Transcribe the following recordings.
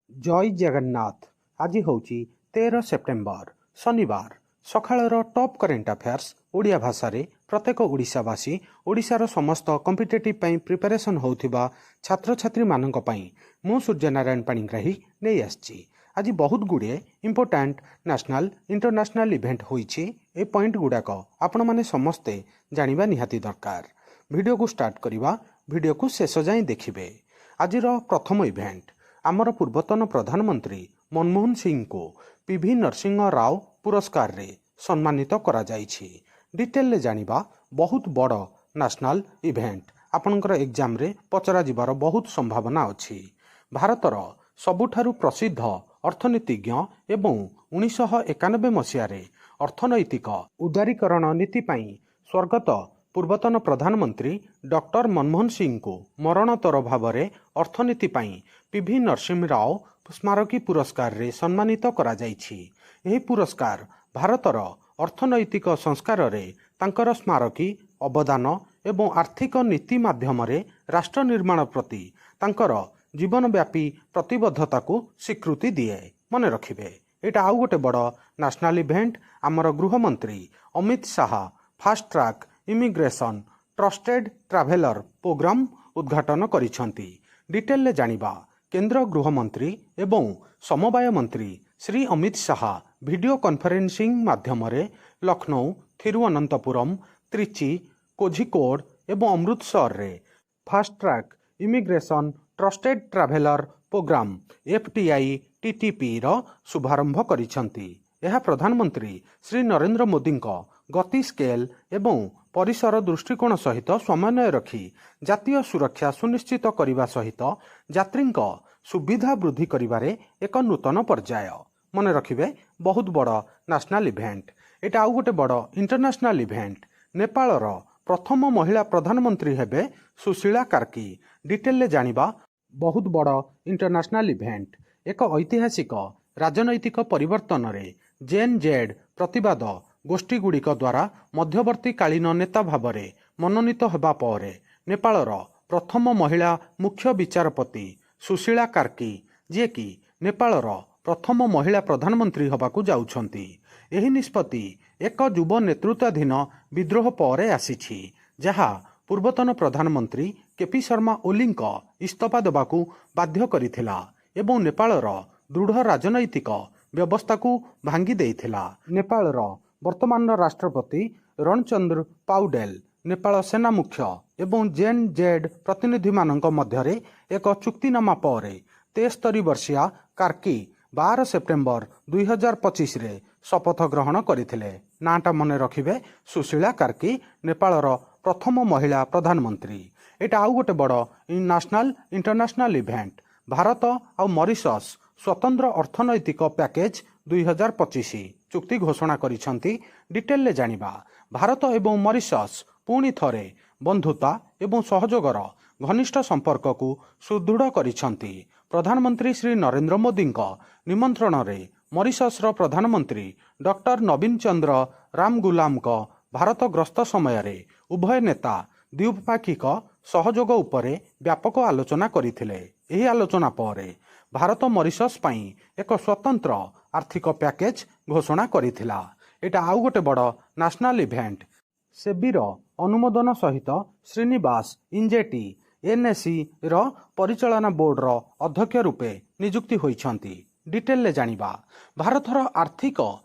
ଜୟ ଜଗନ୍ନାଥ। ଆଜି ହେଉଛି 13 ସେପ୍ଟେମ୍ବର, ଶନିବାର। ସକାଳର ଟପ୍ କରେଣ୍ଟ ଆଫେୟାର୍ସ ଓଡ଼ିଆ ଭାଷାରେ ପ୍ରତ୍ୟେକ ଓଡ଼ିଶାବାସୀ, ଓଡ଼ିଶାର ସମସ୍ତ କମ୍ପିଟେଟିଭ୍ ପାଇଁ ପ୍ରିପାରେସନ୍ ହେଉଥିବା ଛାତ୍ରଛାତ୍ରୀମାନଙ୍କ ପାଇଁ ମୁଁ ସୂର୍ଯ୍ୟନାରାୟଣ ପାଣିଗ୍ରାହୀ ନେଇ ଆସିଛି। ଆଜି ବହୁତ ଗୁଡ଼ିଏ ଇମ୍ପୋର୍ଟାଣ୍ଟ ନ୍ୟାସନାଲ୍, ଇଣ୍ଟରନ୍ୟାସନାଲ୍ ଇଭେଣ୍ଟ ହୋଇଛି। ଏ ପଏଣ୍ଟ ଗୁଡ଼ାକ ଆପଣମାନେ ସମସ୍ତେ ଜାଣିବା ନିହାତି ଦରକାର। ଭିଡ଼ିଓକୁ ଷ୍ଟାର୍ଟ କରିବା, ଭିଡ଼ିଓକୁ ଶେଷ ଯାଏଁ ଦେଖିବେ। ଆଜିର ପ୍ରଥମ ଇଭେଣ୍ଟ, ଆମର ପୂର୍ବତନ ପ୍ରଧାନମନ୍ତ୍ରୀ ମନମୋହନ ସିଂଙ୍କୁ ପିଭି ନରସିଂହ ରାଓ ପୁରସ୍କାରରେ ସମ୍ମାନିତ କରାଯାଇଛି। ଡିଟେଲରେ ଜାଣିବା। ବହୁତ ବଡ଼ ନ୍ୟାସନାଲ୍ ଇଭେଣ୍ଟ, ଆପଣଙ୍କର ଏକ୍ଜାମରେ ପଚରାଯିବାର ବହୁତ ସମ୍ଭାବନା ଅଛି। ଭାରତର ସବୁଠାରୁ ପ୍ରସିଦ୍ଧ ଅର୍ଥନୀତିଜ୍ଞ ଏବଂ 1991 ମସିହାରେ ଅର୍ଥନୈତିକ ଉଦାରୀକରଣ ନୀତି ପାଇଁ ସ୍ୱର୍ଗତ ପୂର୍ବତନ ପ୍ରଧାନମନ୍ତ୍ରୀ ଡକ୍ଟର ମନମୋହନ ସିଂଙ୍କୁ ମରଣୋତ୍ତର ଭାବରେ ଅର୍ଥନୀତି ପାଇଁ ପିଭି ନରସିଂହ ରାଓ ସ୍ମାରକୀ ପୁରସ୍କାରରେ ସମ୍ମାନିତ କରାଯାଇଛି। ଏହି ପୁରସ୍କାର ଭାରତର ଅର୍ଥନୈତିକ ସଂସ୍କାରରେ ତାଙ୍କର ସ୍ମାରକୀ ଅବଦାନ ଏବଂ ଆର୍ଥିକ ନୀତି ମାଧ୍ୟମରେ ରାଷ୍ଟ୍ର ନିର୍ମାଣ ପ୍ରତି ତାଙ୍କର ଜୀବନବ୍ୟାପୀ ପ୍ରତିବଦ୍ଧତାକୁ ସ୍ୱୀକୃତି ଦିଏ। ମନେ ରଖିବେ, ଏଇଟା ଆଉ ଗୋଟେ ବଡ଼ ନ୍ୟାସନାଲ୍ ଇଭେଣ୍ଟ। ଆମର ଗୃହମନ୍ତ୍ରୀ Amit Shah Fast Track Immigration Trusted Traveller Programme ଉଦ୍ଘାଟନ କରିଛନ୍ତି। ଡିଟେଲରେ ଜାଣିବା। କେନ୍ଦ୍ର ଗୃହମନ୍ତ୍ରୀ ଏବଂ ସମବାୟ ମନ୍ତ୍ରୀ ଶ୍ରୀ ଅମିତ ଶାହା ଭିଡ଼ିଓ କନଫରେନ୍ସିଂ ମାଧ୍ୟମରେ ଲକ୍ଷ୍ନୌ, ଥିରୁଅନନ୍ତପୁରମ, ତ୍ରିଚି, କୋଝିକୋଡ୍ ଏବଂ ଅମୃତସରରେ Fast Track Immigration Trusted Traveller Programme, FTII ଟିଟିପିର ଶୁଭାରମ୍ଭ କରିଛନ୍ତି। ଏହା ପ୍ରଧାନମନ୍ତ୍ରୀ ଶ୍ରୀ ନରେନ୍ଦ୍ର ମୋଦିଙ୍କ ଗତି, ସ୍କେଲ୍ ଏବଂ ପରିସର ଦୃଷ୍ଟିକୋଣ ସହିତ ସମନ୍ୱୟ ରଖି ଜାତୀୟ ସୁରକ୍ଷା ସୁନିଶ୍ଚିତ କରିବା ସହିତ ଯାତ୍ରୀଙ୍କ ସୁବିଧା ବୃଦ୍ଧି କରିବାରେ ଏକ ନୂତନ ପର୍ଯ୍ୟାୟ। ମନେ ରଖିବେ, ବହୁତ ବଡ଼ ନ୍ୟାସନାଲ୍ ଇଭେଣ୍ଟ। ଏଇଟା ଆଉ ଗୋଟେ ବଡ଼ ଇଣ୍ଟରନ୍ୟାସନାଲ୍ ଇଭେଣ୍ଟ। ନେପାଳର ପ୍ରଥମ ମହିଳା ପ୍ରଧାନମନ୍ତ୍ରୀ ହେବେ ସୁଶୀଳା କାର୍କି। ଡିଟେଲରେ ଜାଣିବା। ବହୁତ ବଡ଼ ଇଣ୍ଟରନ୍ୟାସନାଲ୍ ଇଭେଣ୍ଟ। ଏକ ଐତିହାସିକ ରାଜନୈତିକ ପରିବର୍ତ୍ତନରେ ଜେନ୍ ଜେଡ୍ ପ୍ରତିବାଦ ଗୋଷ୍ଠୀଗୁଡ଼ିକ ଦ୍ୱାରା ମଧ୍ୟବର୍ତ୍ତୀକାଳୀନ ନେତା ଭାବରେ ମନୋନୀତ ହେବା ପରେ ନେପାଳର ପ୍ରଥମ ମହିଳା ମୁଖ୍ୟ ବିଚାରପତି ସୁଶୀଳା କାର୍କି, ଯିଏକି ନେପାଳର ପ୍ରଥମ ମହିଳା ପ୍ରଧାନମନ୍ତ୍ରୀ ହେବାକୁ ଯାଉଛନ୍ତି। ଏହି ନିଷ୍ପତ୍ତି ଏକ ଯୁବ ନେତୃତ୍ୱାଧୀନ ବିଦ୍ରୋହ ପରେ ଆସିଛି, ଯାହା ପୂର୍ବତନ ପ୍ରଧାନମନ୍ତ୍ରୀ କେପି ଶର୍ମା ଓଲିଙ୍କ ଇସ୍ତଫା ଦେବାକୁ ବାଧ୍ୟ କରିଥିଲା ଏବଂ ନେପାଳର ଦୃଢ଼ ରାଜନୈତିକ ବ୍ୟବସ୍ଥାକୁ ଭାଙ୍ଗି ଦେଇଥିଲା। ନେପାଳର ବର୍ତ୍ତମାନର ରାଷ୍ଟ୍ରପତି ରଣଚନ୍ଦ୍ର ପାଉଡେଲ, ନେପାଳ ସେନା ମୁଖ୍ୟ ଏବଂ ଜେନ୍ ଜେଡ୍ ପ୍ରତିନିଧିମାନଙ୍କ ମଧ୍ୟରେ ଏକ ଚୁକ୍ତିନାମା ପରେ 73 ବର୍ଷୀୟା କାର୍କି 12 ସେପ୍ଟେମ୍ବର 2025ରେ ଶପଥ ଗ୍ରହଣ କରିଥିଲେ। ନାଁଟା ମନେ ରଖିବେ, ସୁଶୀଳା କାର୍କି, ନେପାଳର ପ୍ରଥମ ମହିଳା ପ୍ରଧାନମନ୍ତ୍ରୀ। ଏଇଟା ଆଉ ଗୋଟେ ବଡ଼ ନ୍ୟାସନାଲ୍, ଇଣ୍ଟରନ୍ୟାସନାଲ୍ ଇଭେଣ୍ଟ। ଭାରତ ଆଉ ମରିସସ୍ ସ୍ୱତନ୍ତ୍ର ଅର୍ଥନୈତିକ ପ୍ୟାକେଜ୍ 2025 ଚୁକ୍ତି ଘୋଷଣା କରିଛନ୍ତି। ଡିଟେଲରେ ଜାଣିବା। ଭାରତ ଏବଂ ମରିସସ୍ ପୁଣି ଥରେ ବନ୍ଧୁତା ଏବଂ ସହଯୋଗର ଘନିଷ୍ଠ ସମ୍ପର୍କକୁ ସୁଦୃଢ଼ କରିଛନ୍ତି। ପ୍ରଧାନମନ୍ତ୍ରୀ ଶ୍ରୀ ନରେନ୍ଦ୍ର ମୋଦିଙ୍କ ନିମନ୍ତ୍ରଣରେ ମରିସସ୍ର ପ୍ରଧାନମନ୍ତ୍ରୀ ଡକ୍ଟର ନବୀନ ଚନ୍ଦ୍ର ରାମଗୁଲାମଙ୍କ ଭାରତ ଗସ୍ତ ସମୟରେ ଉଭୟ ନେତା ଦ୍ୱିପାକ୍ଷିକ ସହଯୋଗ ଉପରେ ବ୍ୟାପକ ଆଲୋଚନା କରିଥିଲେ। ଏହି ଆଲୋଚନା ପରେ ଭାରତ ମରିସସ୍ ପାଇଁ ଏକ ସ୍ୱତନ୍ତ୍ର ଆର୍ଥିକ ପ୍ୟାକେଜ୍ ଘୋଷଣା କରିଥିଲା। ଏଇଟା ଆଉ ଗୋଟେ ବଡ଼ ନ୍ୟାସନାଲ୍ ଇଭେଣ୍ଟ। ସେବିର ଅନୁମୋଦନ ସହିତ ଶ୍ରୀନିବାସ ଇଞ୍ଜେଟି ଏନ୍ଏସ୍ଇର ପରିଚାଳନା ବୋର୍ଡର ଅଧ୍ୟକ୍ଷ ରୂପେ ନିଯୁକ୍ତି ହୋଇଛନ୍ତି। ଡିଟେଲରେ ଜାଣିବା। ଭାରତର ଆର୍ଥିକ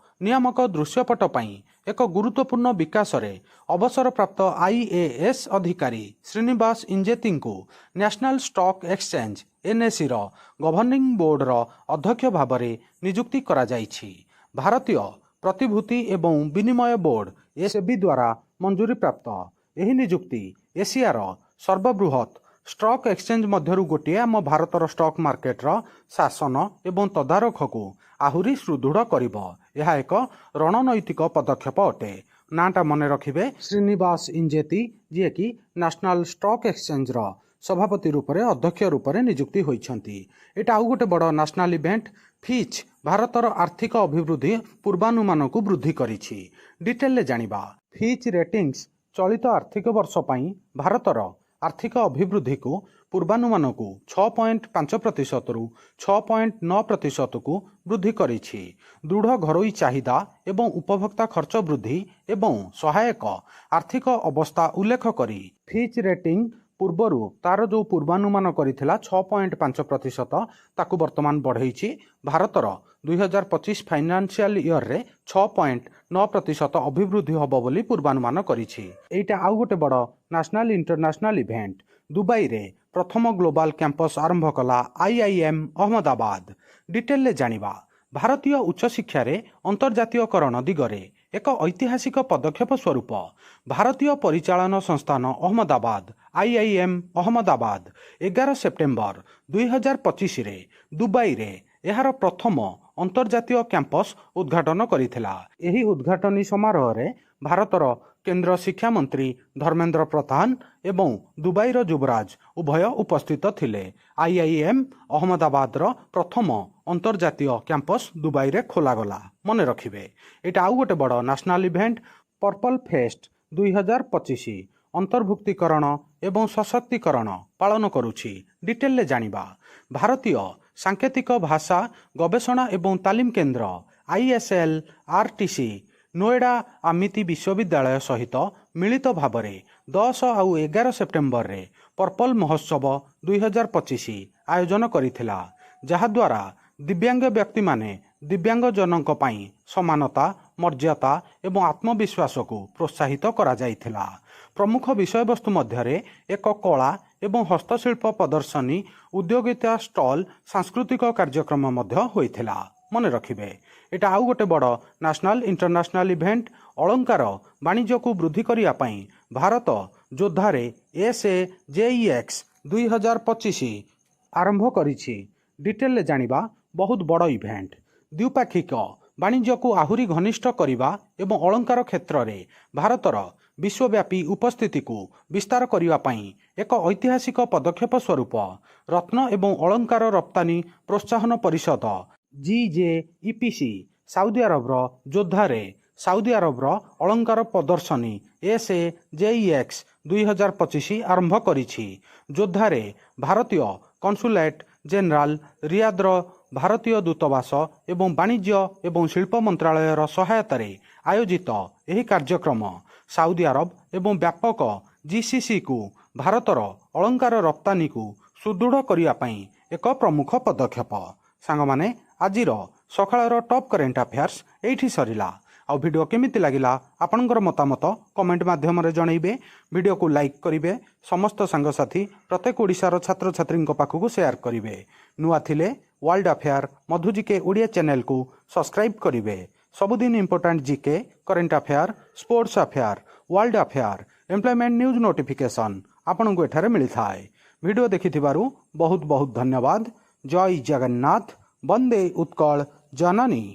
ନିୟାମକ ଦୃଶ୍ୟପଟ ପାଇଁ ଏକ ଗୁରୁତ୍ୱପୂର୍ଣ୍ଣ ବିକାଶରେ ଅବସରପ୍ରାପ୍ତ ଆଇଏଏସ୍ ଅଧିକାରୀ ଶ୍ରୀନିବାସ ଇଞ୍ଜେତିଙ୍କୁ ନ୍ୟାସନାଲ୍ ଷ୍ଟକ୍ ଏକ୍ସଚେଞ୍ଜ, ଏନ୍ଏସ୍ଇର ଗଭର୍ଣ୍ଣିଂ ବୋର୍ଡର ଅଧ୍ୟକ୍ଷ ଭାବରେ ନିଯୁକ୍ତି କରାଯାଇଛି। ଭାରତୀୟ ପ୍ରତିଭୂତି ଏବଂ ବିନିମୟ ବୋର୍ଡ, ସେବି ଦ୍ୱାରା ମଞ୍ଜୁରୀପ୍ରାପ୍ତ ଏହି ନିଯୁକ୍ତି ଏସିଆର ସର୍ବବୃହତ୍ ଷ୍ଟକ୍ ଏକ୍ସଚେଞ୍ଜ ମଧ୍ୟରୁ ଗୋଟିଏ ଆମ ଭାରତର ଷ୍ଟକ୍ ମାର୍କେଟର ଶାସନ ଏବଂ ତଦାରଖକୁ ଆହୁରି ସୁଦୃଢ଼ କରିବ। ଏହା ଏକ ରଣନୈତିକ ପଦକ୍ଷେପ ଅଟେ। ନାଁଟା ମନେ ରଖିବେ, ଶ୍ରୀନିବାସ ଇଞ୍ଜେତି, ଯିଏକି ନ୍ୟାସନାଲ୍ ଷ୍ଟକ୍ ଏକ୍ସଚେଞ୍ଜର ସଭାପତି ରୂପରେ, ଅଧ୍ୟକ୍ଷ ରୂପରେ ନିଯୁକ୍ତି ହୋଇଛନ୍ତି। ଏଇଟା ଆଉ ଗୋଟେ ବଡ଼ ନ୍ୟାସନାଲ୍ ଇଭେଣ୍ଟ। ଫିଚ୍ ଭାରତର ଆର୍ଥିକ ଅଭିବୃଦ୍ଧି ପୂର୍ବାନୁମାନକୁ ବୃଦ୍ଧି କରିଛି। ଡିଟେଲରେ ଜାଣିବା। ଫିଚ୍ ରେଟିଂସ୍ ଚଳିତ ଆର୍ଥିକ ବର୍ଷ ପାଇଁ ଭାରତର ଆର୍ଥିକ ଅଭିବୃଦ୍ଧିକୁ ପୂର୍ବାନୁମାନକୁ 6.5 ପ୍ରତିଶତରୁ 6.9 ପ୍ରତିଶତକୁ ବୃଦ୍ଧି କରିଛି। ଦୃଢ଼ ଘରୋଇ ଚାହିଦା ଏବଂ ଉପଭୋକ୍ତା ଖର୍ଚ୍ଚ ବୃଦ୍ଧି ଏବଂ ସହାୟକ ଆର୍ଥିକ ଅବସ୍ଥା ଉଲ୍ଲେଖ କରି ଫିଚ୍ ରେଟିଂ ପୂର୍ବରୁ ତାର ଯେଉଁ ପୂର୍ବାନୁମାନ କରିଥିଲା 6.5%, ତାକୁ ବର୍ତ୍ତମାନ ବଢ଼େଇଛି। ଭାରତର 2025 ଫାଇନାନ୍ସିଆଲ ଇୟରରେ 6.9% ଅଭିବୃଦ୍ଧି ହେବ ବୋଲି ପୂର୍ବାନୁମାନ କରିଛି। ଏଇଟା ଆଉ ଗୋଟେ ବଡ଼ ନ୍ୟାସନାଲ ଇଣ୍ଟରନ୍ୟାସନାଲ ଇଭେଣ୍ଟ। ଦୁବାଇରେ ପ୍ରଥମ ଗ୍ଲୋବାଲ କ୍ୟାମ୍ପସ ଆରମ୍ଭ କଲା ଆଇଆଇଏମ୍ ଅହମ୍ମଦାବାଦ। ଡିଟେଲରେ ଜାଣିବା। ଭାରତୀୟ ଉଚ୍ଚଶିକ୍ଷାରେ ଅନ୍ତର୍ଜାତୀୟକରଣ ଦିଗରେ ଏକ ଐତିହାସିକ ପଦକ୍ଷେପ ସ୍ୱରୂପ ଭାରତୀୟ ପରିଚାଳନ ସଂସ୍ଥାନ ଅହମ୍ମଦାବାଦ, ଆଇଆଇଏମ୍ ଅହମ୍ମଦାବାଦ, 11 ସେପ୍ଟେମ୍ବର 2025ରେ ଦୁବାଇରେ ଏହାର ପ୍ରଥମ ଅନ୍ତର୍ଜାତୀୟ କ୍ୟାମ୍ପସ ଉଦ୍ଘାଟନ କରିଥିଲା। ଏହି ଉଦ୍ଘାଟନୀ ସମାରୋହରେ ଭାରତର କେନ୍ଦ୍ର ଶିକ୍ଷାମନ୍ତ୍ରୀ ଧର୍ମେନ୍ଦ୍ର ପ୍ରଧାନ ଏବଂ ଦୁବାଇର ଯୁବରାଜ ଉଭୟ ଉପସ୍ଥିତ ଥିଲେ। ଆଇଆଇଏମ୍ ଅହମ୍ମଦାବାଦର ପ୍ରଥମ ଅନ୍ତର୍ଜାତୀୟ କ୍ୟାମ୍ପସ ଦୁବାଇରେ ଖୋଲାଗଲା। ମନେ ରଖିବେ, ଏଇଟା ଆଉ ଗୋଟେ ବଡ଼ ନ୍ୟାସନାଲ ଇଭେଣ୍ଟ। ପର୍ପଲ ଫେଷ୍ଟ 2025 ଅନ୍ତର୍ଭୁକ୍ତୀକରଣ ଏବଂ ସଶକ୍ତିକରଣ ପାଳନ କରୁଛି। ଡିଟେଲରେ ଜାଣିବା। ଭାରତୀୟ ସାଙ୍କେତିକ ଭାଷା ଗବେଷଣା ଏବଂ ତାଲିମ କେନ୍ଦ୍ର, ଆଇଏସ୍ଏଲ୍ ଆରଟିସି, ନୋଏଡା ଆମିଟି ବିଶ୍ୱବିଦ୍ୟାଳୟ ସହିତ ମିଳିତ ଭାବରେ 10 ଆଉ 11 ସେପ୍ଟେମ୍ବରରେ ପର୍ପଲ ମହୋତ୍ସବ 2025 ଆୟୋଜନ କରିଥିଲା, ଯାହାଦ୍ୱାରା ଦିବ୍ୟାଙ୍ଗ ବ୍ୟକ୍ତିମାନେ ଦିବ୍ୟାଙ୍ଗଜନଙ୍କ ପାଇଁ ସମାନତା, ମର୍ଯ୍ୟାଦା ଏବଂ ଆତ୍ମବିଶ୍ୱାସକୁ ପ୍ରୋତ୍ସାହିତ କରାଯାଇଥିଲା। ପ୍ରମୁଖ ବିଷୟବସ୍ତୁ ମଧ୍ୟରେ ଏକ କଳା ଏବଂ ହସ୍ତଶିଳ୍ପ ପ୍ରଦର୍ଶନୀ, ଉଦ୍ୟୋଗିତା ଷ୍ଟଲ୍, ସାଂସ୍କୃତିକ କାର୍ଯ୍ୟକ୍ରମ ମଧ୍ୟ ହୋଇଥିଲା। ମନେ ରଖିବେ, ଏଇଟା ଆଉ ଗୋଟେ ବଡ଼ ନ୍ୟାସନାଲ ଇଣ୍ଟରନ୍ୟାସନାଲ ଇଭେଣ୍ଟ। ଅଳଙ୍କାର ବାଣିଜ୍ୟକୁ ବୃଦ୍ଧି କରିବା ପାଇଁ ଭାରତ ଜେଦ୍ଦାରେ ଏସ୍ ଏ ଜେଇଏକ୍ସ 2025 ଆରମ୍ଭ କରିଛି। ଡିଟେଲରେ ଜାଣିବା। ବହୁତ ବଡ଼ ଇଭେଣ୍ଟ। ଦ୍ୱିପାକ୍ଷିକ ବାଣିଜ୍ୟକୁ ଆହୁରି ଘନିଷ୍ଠ କରିବା ଏବଂ ଅଳଙ୍କାର କ୍ଷେତ୍ରରେ ଭାରତର ବିଶ୍ୱବ୍ୟାପୀ ଉପସ୍ଥିତିକୁ ବିସ୍ତାର କରିବା ପାଇଁ ଏକ ଐତିହାସିକ ପଦକ୍ଷେପ ସ୍ୱରୂପ ରତ୍ନ ଏବଂ ଅଳଙ୍କାର ରପ୍ତାନି ପ୍ରୋତ୍ସାହନ ପରିଷଦ, ଜିଜେଇପିସି, ସାଉଦି ଆରବର ଜେଦ୍ଦାରେ ସାଉଦି ଆରବର ଅଳଙ୍କାର ପ୍ରଦର୍ଶନୀ ଏସ୍ ଏ ଜେଇଏକ୍ସ 2025 ଆରମ୍ଭ କରିଛି। ଜେଦ୍ଦାରେ ଭାରତୀୟ କନସୁଲେଟ୍ ଜେନେରାଲ, ରିୟାଦର ଭାରତୀୟ ଦୂତାବାସ ଏବଂ ବାଣିଜ୍ୟ ଏବଂ ଶିଳ୍ପ ମନ୍ତ୍ରାଳୟର ସହାୟତାରେ ଆୟୋଜିତ ଏହି କାର୍ଯ୍ୟକ୍ରମ ସାଉଦି ଆରବ ଏବଂ ବ୍ୟାପକ ଜିସିସିକୁ ଭାରତର ଅଳଙ୍କାର ରପ୍ତାନିକୁ ସୁଦୃଢ଼ କରିବା ପାଇଁ ଏକ ପ୍ରମୁଖ ପଦକ୍ଷେପ। ସାଙ୍ଗମାନେ, ଆଜିର ସକାଳର ଟପ୍ କରେଣ୍ଟ ଆଫେୟାର୍ସ ଏଇଠି ସରିଲା। ଆଉ ଭିଡ଼ିଓ କେମିତି ଲାଗିଲା, ଆପଣଙ୍କର ମତାମତ କମେଣ୍ଟ ମାଧ୍ୟମରେ ଜଣାଇବେ। ଭିଡ଼ିଓକୁ ଲାଇକ୍ କରିବେ, ସମସ୍ତ ସାଙ୍ଗସାଥି, ପ୍ରତ୍ୟେକ ଓଡ଼ିଶାର ଛାତ୍ରଛାତ୍ରୀଙ୍କ ପାଖକୁ ସେୟାର କରିବେ। ନୂଆ ଥିଲେ ୱାର୍ଲଡ ଆଫେୟାର ମଧୁ ଜିକେ ଓଡ଼ିଆ ଚ୍ୟାନେଲକୁ ସବସ୍କ୍ରାଇବ୍ କରିବେ। ସବୁଦିନ important GK, current affair, sports affair, world affair, employment news notification ଆପଣଙ୍କୁ ଏଠାରେ ମିଳିଥାଏ। ଭିଡ଼ିଓ ଦେଖିଥିବାରୁ ବହୁତ ବହୁତ ଧନ୍ୟବାଦ। ଜୟ ଜଗନ୍ନାଥ। ବନ୍ଦେ ଉତ୍କଳ ଜନନୀ।